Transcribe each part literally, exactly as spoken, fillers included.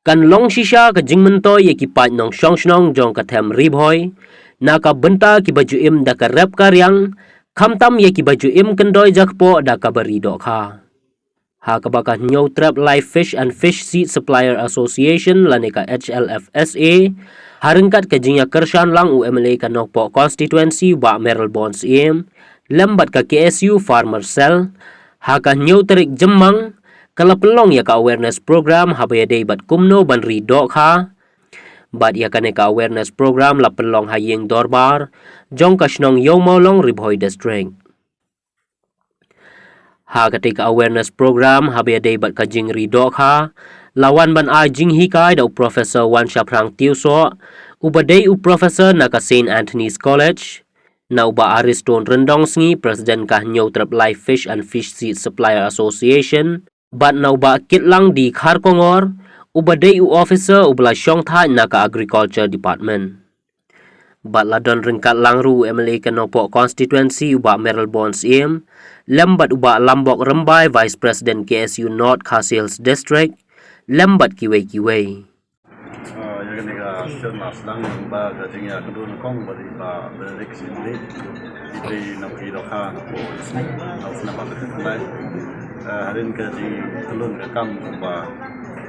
Kan long shisha ka jingmyntoi ïa ki paid nongshong shnong jong ka them Ri Bhoi na ka bynta kiba ju im da ka rep ka riang, khamtam ïa kiba ju im kyndoi jakpoh da kaba ri dohkha. Ha kaba ka Hynñiewtrep Live Fish and Fish Seed Supplier Association lane ka H L F S A, ha ryngkat ka jingïakyrshan lang u M L A ka Nongpoh Constituency Bah Mayralborn Syiem, lem bad ka K S U Farmer Cell, ha ka hynñiew tarik Jymmang, ka la pynlong ïa ka awareness program haba ïadei bad kumno ban ri dohkha. Bad ïa kane ka awareness program la pynlong ha ïing dorbar jong ka shnong Ïew Mawlong, Ri Bhoi District. Ha katei ka awareness program haba ïadei bad ka jingri dohkha, la wan ban ai jinghikai da u Professor Wanshaphrang Tiewsoh, uba dei u professor na ka Saint Anthony's College, na u Bah Aristone Ryndongsngi, President ka Hynñiewtrep Live Fish and Fish Seed Supplier Association, bad na u Bah Kitlang D Kharkongor, uba dei u officer uba la shongthait na ka Agriculture Department. Bad la don ryngkat lang ruh u M L A ka Nongpoh Constituency u Bah Mayralborn Syiem, lem bad u Bah Lambok Rymbai, Vice President K S U North Khasi Hills District, lem bad kiwei kiwei. Ah, ïa kane ka session la sdang ba ka jingïakynduh nyngkong ba dei ba Benedict Syiem, dei na ki dohkha na ko sni, na snem ba ka khyndai. Ah, hadien ka jingtylli ka kam ba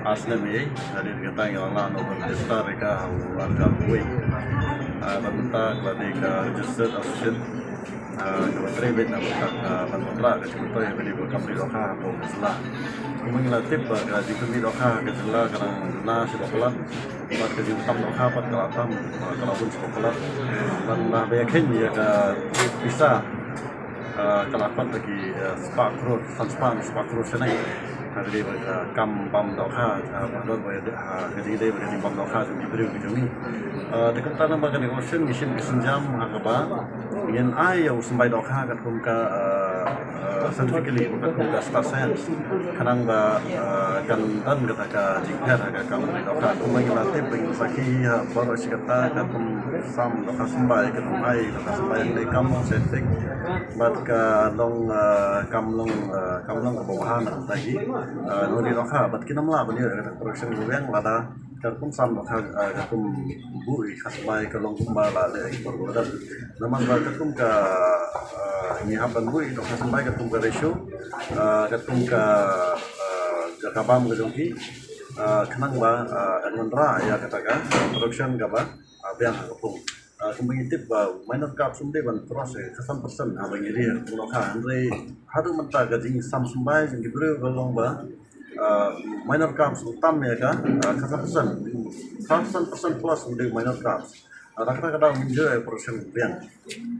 ar snem ei, hadien kata ngi la lah noh ban register ïa ka ha u ar hajar arphew wei. Ah, bad mynta ka la dei ka registered association. Ah, kaba trei beit na ka, ah, ban wanrah ka jingmyntoi ba dei ba kam ri dohkha ha ka jylla. Kumba ngi la tip ba ka jingpynmih dohkha ha ka jylla ka dang na sha ba palat. Bad ka jingtam dohkha pat ka la tam, ah, ka la bun sha ba palat. Bad haba ïakheiñ ïa ka pisa, ah, ka la pat da ki, ah, spah klur, san spah, spah klur shane. Hynrei ba ka kam bam dohkha, ah, ba don ba ïa, ah, ka jingdei ba ka jingbam dohkha jong ki briew ki jong ngi. Ah, te kumta namar kane ka sien ngi shim ka sienjam ha kaba ngin ai ïa u symbai dohkha katkum ka, ah, ah, scientifically, katkum ka star science. Khnang ba, ah, kan don kata ka jingpher ha ka kam dohkha. Kumba ngi la tip ba ngi sakhi ha baroh shi katta katkum sam dohkha symbai, katkum ai dohkha symbai hangne kam scientific. Bad ka long, ah, kam long, ah, kam long kaba bha na ka bynta ki, ah, nongri dohkha. Bad kim lah ban ïoh ïa kata ka production kaba biang lada katkum sam dohkha, ah, katkum buh ïa ka symbai ka long kumba la leh ïa ki por ba la dep. Namar ba katkum ka, ah, ngi hap ban buh ïa ka dohkha symbai katkum ka ratio, ah, katkum ka, ah, jaka bam ka jong ki, ah, khnang ba, ah, kan wanrah ïa kata ka production kaba, ah, biang ha ka pung. Ah, kumba ngi tip ba minor calves um dei ban cross ïa ka khatsan percent haba ngi ri ha ka pung dohkha, hynrei haduh mynta ka jingsam symbai jong ki briew ka long ba, ah, minor calves u tam ïa ka, ah, khatsan percent. Khatsan percent plus u dei minor calves. Ah, da kata ka daw ngim ju ïoh production biang.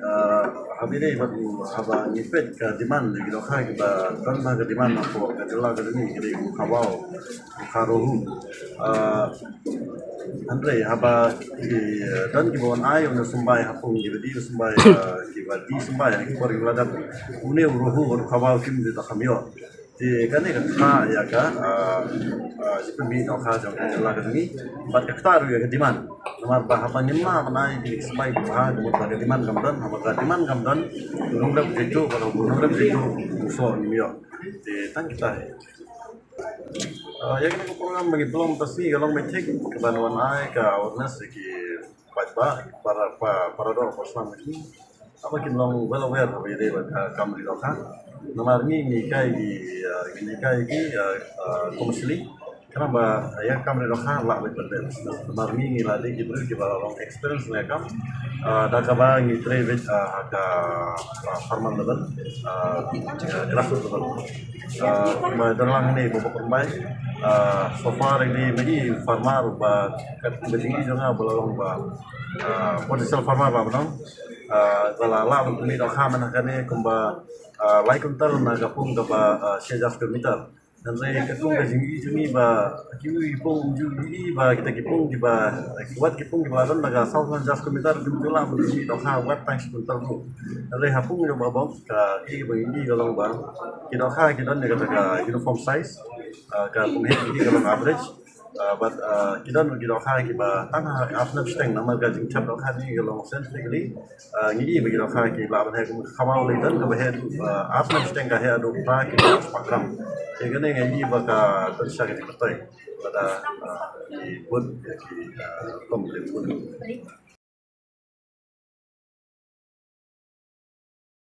Ah, haba ïadei bad u, haba ngi peit ka demand ki dohkha kiba don ba ka demand hapoh ka jylla ka jong ngi ki dei u khabaw, u kharohu. Ah, hynrei haba ki, eh, don kiba wan ai ïa u symbai ha pung kiba die symbai, ah, kiba die symbai ha ki por kiba la dep, une u rohu bad u khabaw kim ju da kham ïoh. Te kane ka kha ïa ka, ah, ah, jingpynmih dohkha jong ka jylla ka jong ngi. Bad ka kata ruh ïa ka demand. Namar ba haba ngim lah ban ai ki symbai kiba bha ka mut ba ka demand kam don, haba ka demand kam don, u nongrep u ju ïoh, bad u nongrep u ju ïoh, u soh ngim ïoh. Te tang kita hi. Ah, ïa kane ka program ba ngi pynlong mynta ka sngi ka long ba thik kaba wan ai ka awareness ïa ki paidbah, para, pa-, para doh para snam ki. Haba kim long well aware haba ïadei bad, ah, kam ri dohkha. Namar ngi ngi hikai ki, ah, ngi hikai ki, ah, ah, commercially. Khnang ba, ah, ïa kam ri dohkha lah beit ban leh business. Namar ngi ngi la dei ki briew kiba la long experience ne kam. Ah, da kaba ngi trei beit, ah, ha ka, ah, farmer level, ah, grassroots level. Ah, ba dang lang ne ba ba kumbai. Ah, so far ini magi farmer ba kat ba jingïohi jong nga ba la long ba, ah, potential farmer ba ba dang. Ah, ba la lah ban pynmih dohkha man ha kane kumba, ah, lai kuntal na ka pung kaba, ah, shi hajar square meter. Hynrei katkum ka jingïohi jong ngi ba kiwei ki pung ym ju ïohi ba kita ki pung kiba, wat ki pung kiba la don na ka saw hajar square meter kim ju lah ban pynmih dohkha wat tang shi kuntal ruh. Hynrei ha pung jong ba bok ka, ki ba ngi ïohi ka long ba ki dohkha ki don ïa kata ka uniform size, ah, ka pung height ki ka long average. Ah, bad ah, ki don ki dohkha kiba tang ha ar snem shiteng, namar ka jingthep dohkha ni ka long scientifically. Ah, ngi i ba ki dohkha ki lah ban heh kum ka khawaw lei don kaba heh, ah, ar snem shiteng ka heh haduh phra kilo spah gram. Te kane ngi i ba ka don shisha ka jingpyrthei. Bad ah, ki bun ki ah, rukom ki bun.